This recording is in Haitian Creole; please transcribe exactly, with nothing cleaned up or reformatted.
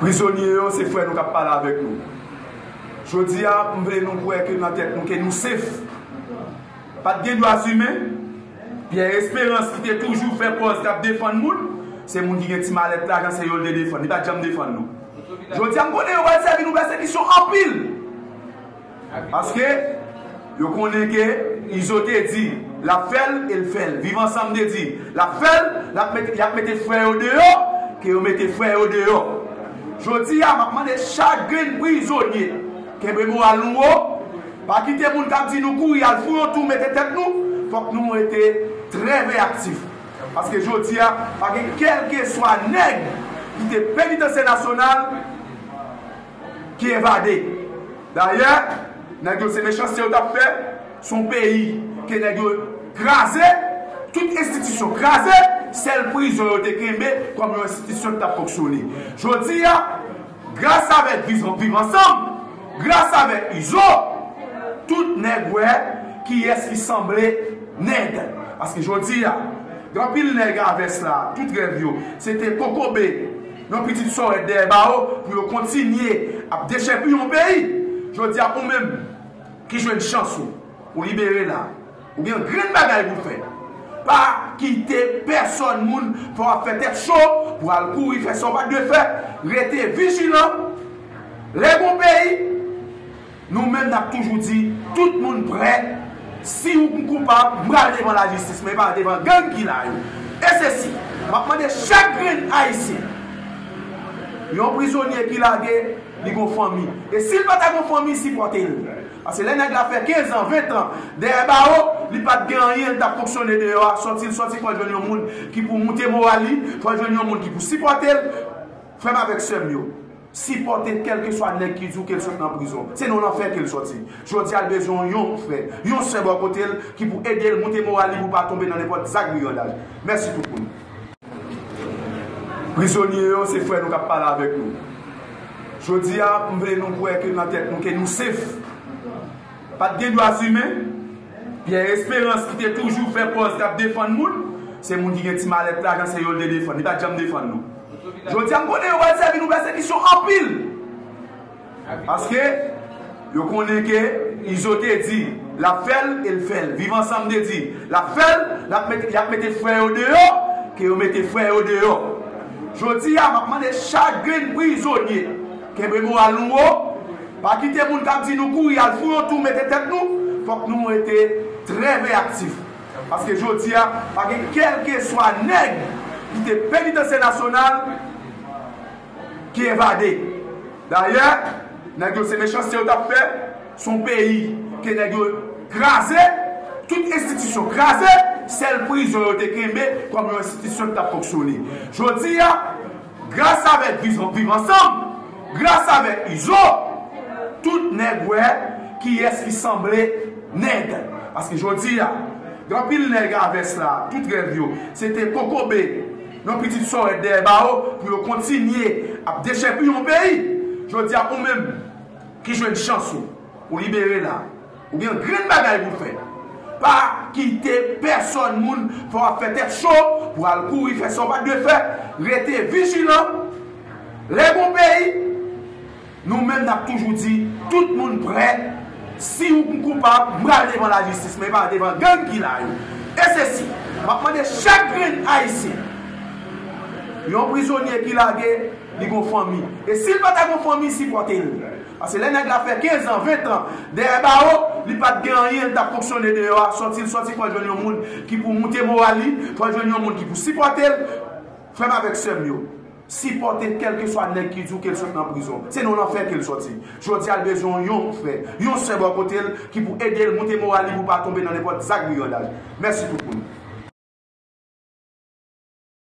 Prizonye yo, se frè nou k ap pale avèk nou. Jodi a, m vle nou kwè ke nan tèt nou, ke nou sef. Pa t gen dwa imen. Pierre Espérance ki te toujou fè pòz k ap defann moun, se moun ki gen ti malèt lajan, se yo l te defann. Li pa t janm defann nou. Jodi a, m konnen yo pral sèvi nou pèsekisyon anpil. Paske yo konnen ke Izo te di l ap fè l e l fè l. Viv Ansanm te di l ap fè l, l ap mete, y ap mete frè yo deyò, ke yo mete frè yo deyò. Jodi a, m ap mande chak grenn prizonye, kenbe moral nou wo, pa kite moun k ap di nou kouri al fou yon tou mete tèt nou, fòk nou rete trè veyaktif. Paske jodi a, pa gen kèlkeswa nèg ki te penitansye nasyonal ki evade. Dayè, nèg yo se mechanste yo t ap fè, se yon peyi ke nèg yo kraze, tout enstitisyon kraze, sèl prizon yo te kenbe kòm yon enstitisyon ki t ap fonksyone. Jodi a, gras avèk Viv Ansanm, gras avèk Izo, tout nèg wè kiyès ki sanble nèg. Paske jodi a, gen anpil nèg a vès la, tout rèv yo, se te kokobe yon pitit sòrèt dèyè bawo pou yo kontinye ap dechèpiye yon peyi. Jodi a, ou menm ki jwenn chans ou, ou libere la, ou gen grenn bagay pou fè. Pa kite pèsòn moun fè w ap fè tèt cho pou al kouri fè sa w pa t dwe fè. Rete vijilan. Lè gon peyi, nou menm n ap toujou di, tout moun prè. Si ou koupab, m pral devan lajistis, men pa devan gang ki la yo. E se si, m ap mande chak grenn Ayisyen, yon prizonye ki lage, li gon fanmi. E si l pa ta gon fanmi, sipòte l. Paske lè nèg la fè kenz an, ven an dèyè bawo, li pa t gen anyen, li t ap fonksyone deyò a, sòti l sòti, fò l jwenn yon moun ki pou moute moral li, fò l jwenn yon moun ki pou sipòte l. Frè m avèk sè m yo, sipòte kèlkeswa nèg ki di w ke l sot nan prizon. Se nan lanfè ke l sòti. Jodi a, l bezwen yon frè, yon sè bò kote l ki pou ede l moute moral li pou l pa tonbe nan nenpòt zak brigandaj. Mèsi tout moun. Prizonye yo, se frè nou k ap pale avèk nou. Jodi a, m vle nou kwè ke nan tèt nou, ke nou sef. Pa t gen dwa imen. Pierre Espérance ki te toujou fè pòz k ap defann moun, se moun ki gen ti malèt lajan, se yo l te defann. Li pa t janm defann nou. Jodi a, m konnen yo pral sèvi nou pèsekisyon anpil. Paske yo konnen ke Izo te di l ap fè l e l fè l. Viv Ansanm te di l ap fè l, l ap mete, y ap mete frè yo deyò, ke yo mete frè yo deyò. Jodi a, m ap mande chak grenn prizonye, kenbe moral nou wo, pa kite moun k ap di nou kouri al fou yon tou mete tèt nou, fòk nou rete trè veyaktif. Paske jodi a, pa gen kèlkeswa nèg ki te penitansye nasyonal ki evade. Dayè, nèg yo se mechanste yo t ap fè, se yon peyi ke nèg yo kraze, tout enstitisyon kraze, sèl prizon yo te kenbe kòm yon enstitisyon ki t ap fonksyone. Jodi a, gras avèk Viv, Viv Ansanm, gras avèk Izo, tout nèg wè kiyès ki sanble nèg. Paske jodi a, gen anpil nèg a vès la, tout rèv yo, se te kokobe yon pitit sòrèt dèyè bawo pou yo kontinye ap dechèpiye yon peyi. Jodi a, ou menm ki jwenn chans ou, ou libere la, ou gen grenn bagay pou fè. Pa kite pèsòn moun fè w ap fè tèt cho pou al kouri fè sa w pa t dwe fè. Rete vijilan. Lè gon peyi, nou menm n ap toujou di, tout moun prè. Si ou koupab, m pral devan lajistis, men pa devan gang ki la yo. E se si, m ap mande chak grenn Ayisyen, yon prizonye ki lage, li gon fanmi. E si l pa ta gon fanmi, sipòte l. Paske lè nèg la fè kenz an, ven an dèyè bawo, li pa t gen anyen, li t ap fonksyone deyò a, sòti l sòti, fò l jwenn yon moun ki pou moute moral li, fò l jwenn yon moun ki pou sipòte l. Frè m avèk sè m yo, sipòte kèlkeswa nèg ki di w ke l sot nan prizon. Se nan lanfè ke l sòti. Jodi a, l bezwen yon frè, yon sè bò kote l ki pou ede l moute moral li pou l pa tonbe nan nenpòt zak brigandaj. Mèsi tout moun.